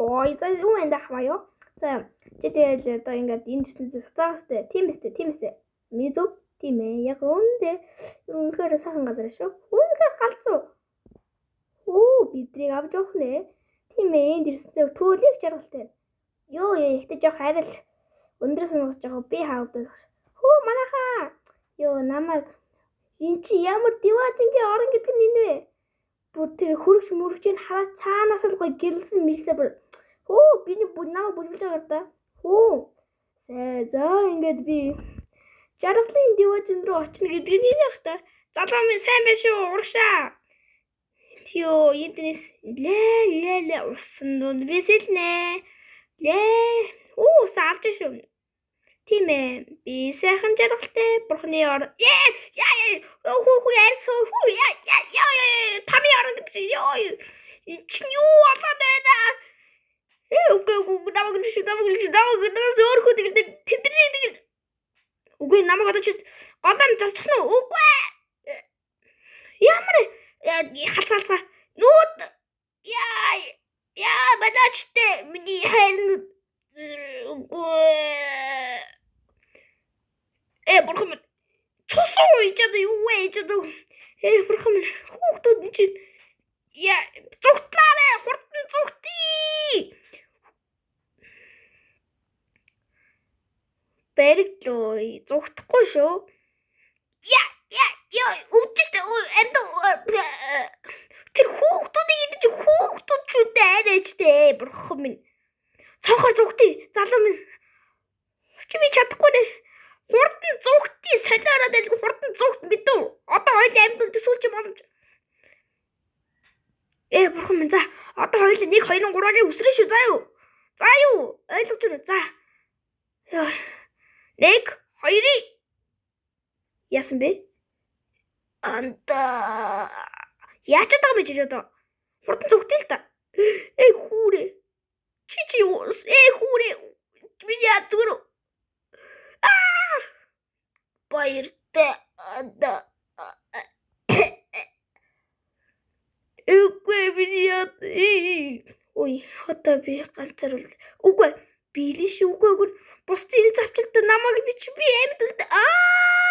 Ой, за юу энэ ахваа юу? За чи тэгэл одоо ингээд энэ ертөнцид татаагстай. Тийм эстэй, тийм эстэй. Миний зөв тийм ээ. Яг үүндээ үнэхээр сайхан газар шүү. Үнэхээр галзуу. Хөө бидрийг авч явах нэ. Тийм ээ, энд ирсэнтэй төлийг жаргалтай. Йоо ёо, ихтэй жоох арай л өндрөөс нугас жоох би хаавдаг. Хөө манайхаа. Йоо намайг эн чи ямар диваажингийн орон гэдэг нь энэ вэ? Бүр тэр хөргөч мөргөчийг хараад цаанаас л гоё гэрэлсэн мэлсэ бүр. Хөө би нэг намайг бүжгэлж байгаа та. Хөө. Сэ за ингээд би жаргалын диваажин руу очно гэдэг нь энэ яг та. Залуу минь сайн байх шүү урагшаа. Тио эндээс лээ лээ лээ усан дунд би сэлнэ. Лээ. Оо алж шүү. Тийм ээ. Би сайхан жаргалтай бурхны ор. Яа яа хүү хүү яс хүү яа яа яа тамийн орон гэдэг чинь ёо. Чинь юу болоод байна? Ээ үгүй үгүй намайг шүү намайг шүү намайг зөөрхөө тэгэл тэдний тэгэл үгүй намайг одоо чи голоо нь залчих нь үгүй. Ямар халц халцгаа нүүд яа яа балаачтай миний хайр үгүй. Э бурхан минь цусан ууж юу вэ гэж э бурхан минь хүүхдүүд чинь яа зүгтлаарэ хурдан зүгтий. Баригдлоо зүгтэхгүй шүү. Яа яа яа өвчтэй амьд тэр хүүхдүүдийг идэж хүүхдүүд ч үдэ арайчтэй бурхан минь. Цонхоор зүгтий залуу минь. Чи би чадахгүй нэ. Хурдан зүгтий солиороо дайлгүй хурдан зүгт мэдв. Одоо хоёул амьд үлдэх сүүлчийн боломж. Э бурхан минь за одоо хоёул 1 2 3-ыг үсрэн шүү заа юу. За юу ойлгож байна уу? За. Йоо. 1 2 яасан бэ? Анда яаж чадгаа бэ чи одоо? Хурдан зүгтээ л та. Э хүүрээ. Чи чи э хүүрээ. Би яа зүгээр. Аа! Баяртай анда. Үгүй би яа. Ой, одоо би ганцаар үл. Үгүй, биелэн шүү. Үгүй үгүй. Бусдын ил завчлалт намайг би чи би амьд үлдээ. Аа!